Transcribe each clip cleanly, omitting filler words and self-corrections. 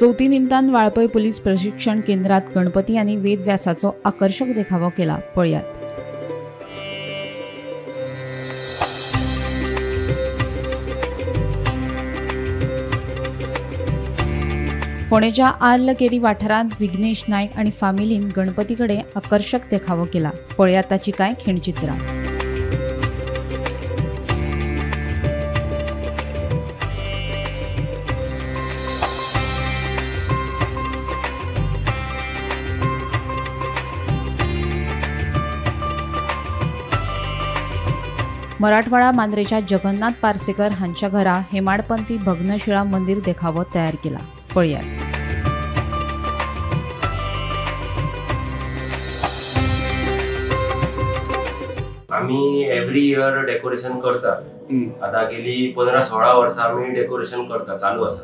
चवथी निमतान वाळपय पुलीस प्रशिक्षण केंद्रात गणपती आनी वेदव्यासाचो आकर्शक देखावो केला. पळयात. फोंडेच्या आर्लकेरी वाठारांत विघ्नेश नायक आनी फामिलीन गणपती कडेन आकर्शक देखावो केला. पळयात ताची कांय खिणचित्रां. मराठवाडा मांद्रेच्या जगन्नाथ पार्सेकर हांच्या घरा हेमाडपंथी भग्नशिळा मंदिर देखावो तयार केला. पळयात. आमी एवरी इयर डेकोरेशन करतात. आता गेली 15-16 वर्सां आमी डेकोरेशन करता, चालू आसा.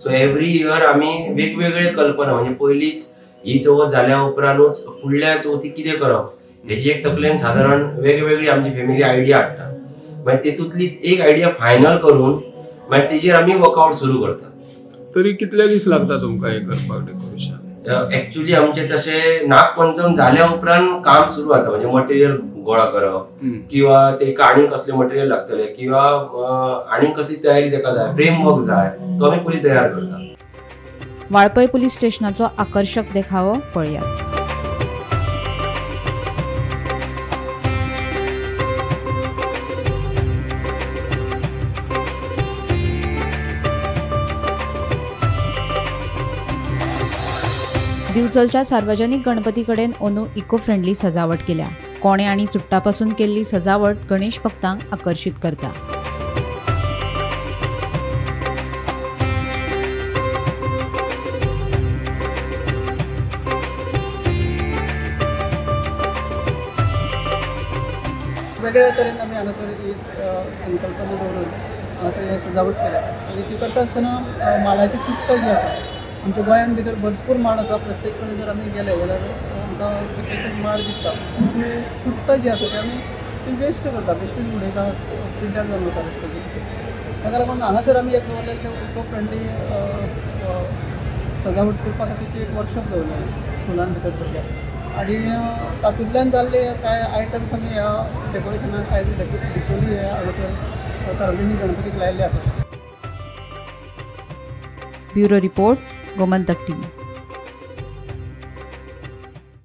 सो एवरी इयर आमी वेगवेगळे कल्पना, म्हणजे पयलीच ही चवथ जाल्या उपरांतूच फुडल्या चवथी कितें करप हेजी एक तकलेन सादारण वेगवेगळी आमची फॅमिली आयडिया हाडटा. मागीर तेतूंतलीच एक आयडिया फायनल करून मागीर तेजेर आमी वर्कआउट सुरू करतात. तरी कितले दीस लागता तुमकां हें करपाक डेकोरेशन? एक्चुअली आमचे तशें नागपंचम जाल्या उपरांत काम सुरू जाता. म्हणजे मटेरियल गोळा करप किंवा तेका आनीक कसलें मटेरियल लागतलें किंवा आनीक कसली तयारी तेका जाय, फ्रेमवर्क जाय, तो आमी पयलीं तयार करता. वाळपय पुलीस स्टेशनाचो आकर्शक देखावो पळयात. दिवचलच्या सार्वजनिक गणपती कडेन अंदू इको फ्रेंडली सजावट केल्या. कोणे आनी चुट्टापासून केल्ली सजावट गणेश भक्तांक आकर्शीत करता. वेगळ्या तरेन आमी हांगासर ही संकल्पना दवरून हांगासर ही सजावट केल्या आनी ती करता आसतना माडाची चुट्टां जी आसा, आमच्या गोंयांत भितर भरपूर माड आसा. प्रत्येक कडेन जर आमी गेले जाल्यार आमकां कितलेशेच माड दिसता. पूण चुट्टां जी आसा ती आमी ती वेस्ट करता, वेस्टूच उडयता, पिड्ड्यार जावन वता रस्त्याचेर. ताका लागून हांगासर आमी एक दवरलेलें तें इको फ्रेंडली सजावट करपा खातीर एक वर्कशॉप दवरलें स्कुलान भितर भुरग्यांक आनी तातूंतल्यान जाल्ले कांय आयटम्स आमी ह्या डेकोरेशनाक आयज डिचोली हे हांगासर सार्वजनीक गणपतीक लायिल्ले आसा. Bureau report, Gomantak TV.